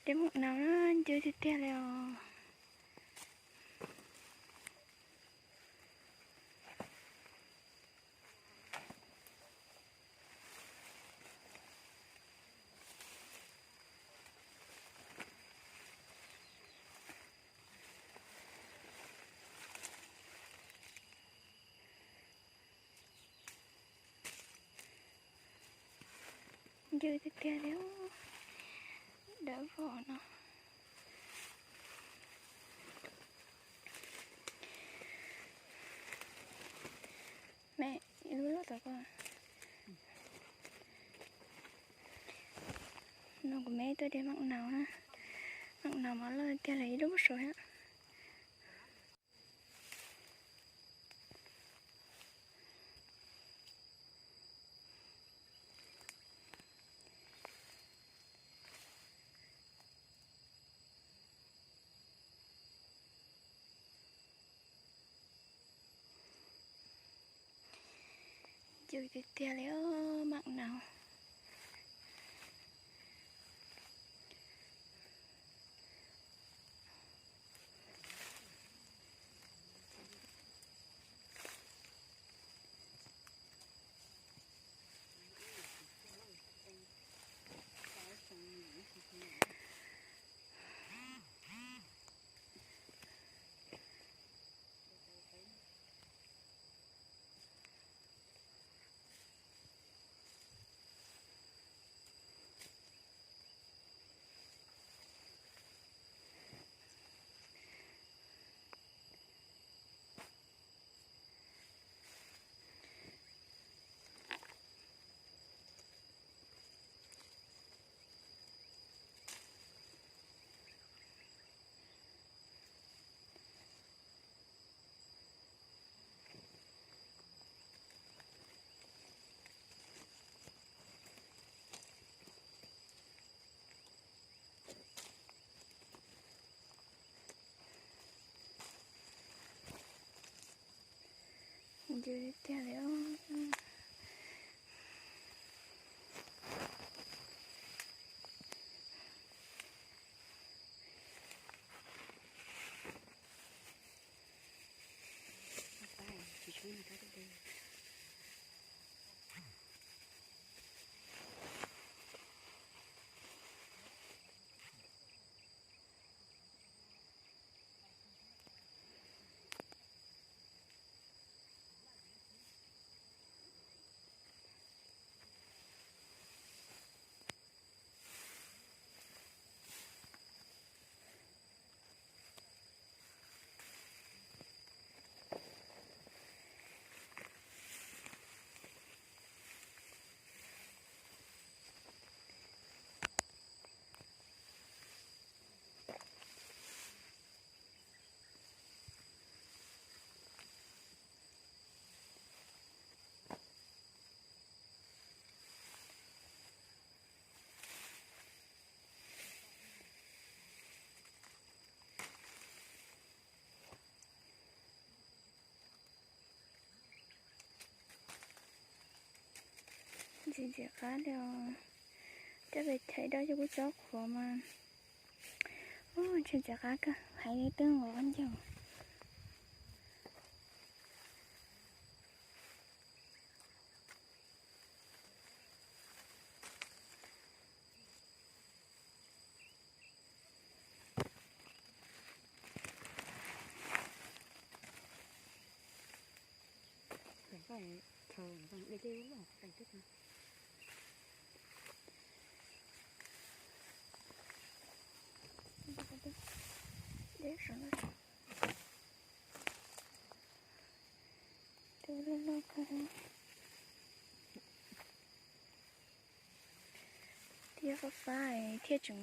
Cov maum nau na, ncw tiag tiag li os. Ncw tiag tiag li, dawb vog no. Me, ib lub loj tau ko. No kuv me tuaj de maum nau na. Maum nau mas loj tiag li, ib lub muab saum thiab. Ncw tiag tiag li os, maum nau. Ncw tiag li os. Ntxim ntxim qab li os. Coj pes thaiv dawb coj kuj tsob qhuav mas. Ub, ntxim ntxim qab kawg, hais li twb nqos ncaug. Thiab fab fab thiaj tseem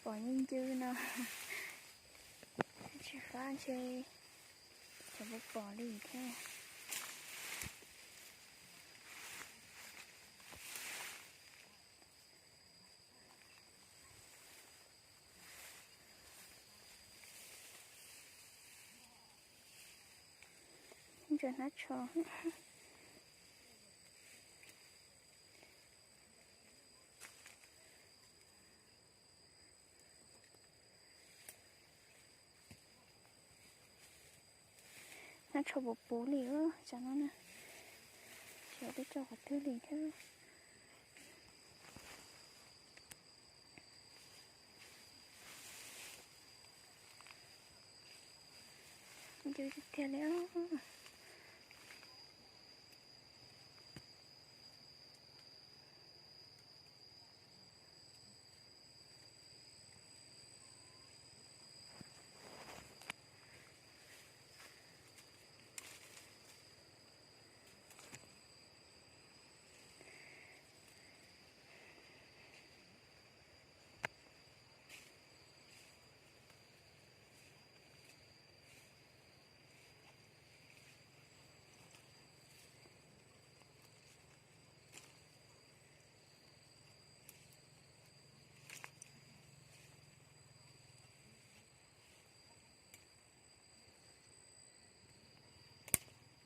pom ncw ncw no. Tsis fab ntshe tseem pom pom li thiab. Ntsa hnab tsho. Tsho puv puv li tsam no na, tsis pom tau tso qhov twg li thiab. Ncw tiag tiag li.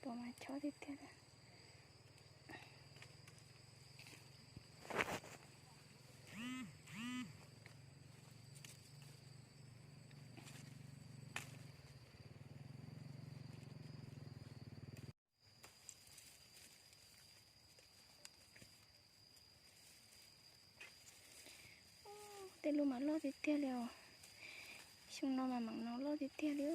Pom mas chob tiag tiag. Tej lub mas loj tiag tiag li os. Xyoo no mas mam no loj tiag tiag li.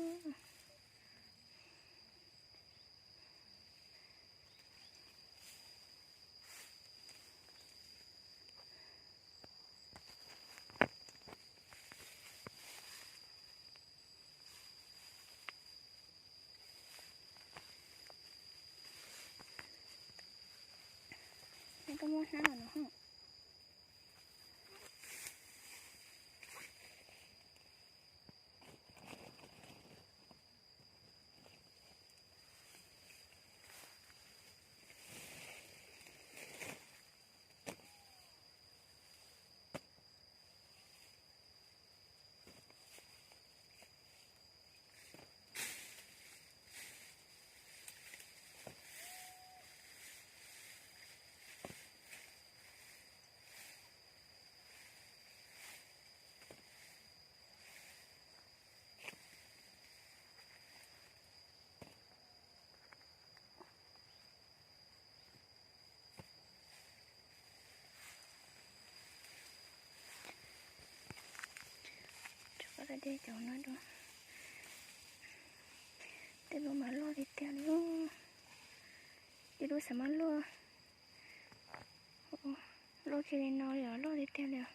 Koj muab hnab no. Cov no, tej lub mas loj tiag tiag li. Ib lub xav mas loj, loj kiag li no li os, loj tiag tiag li os.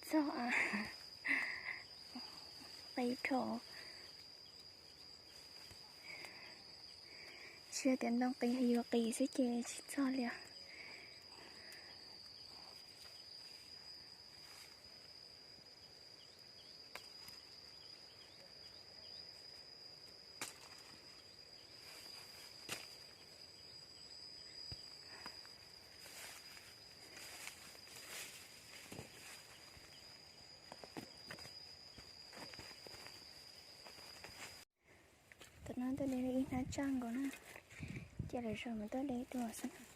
Tsis txog, qis dhau. Tsis yog tias ntoo qis, yuav qis xwb ces tsis txog li os. No tuaj de ib hnab tsaj nkaus na, ces lwm zaus mas tuaj de dua xwb no.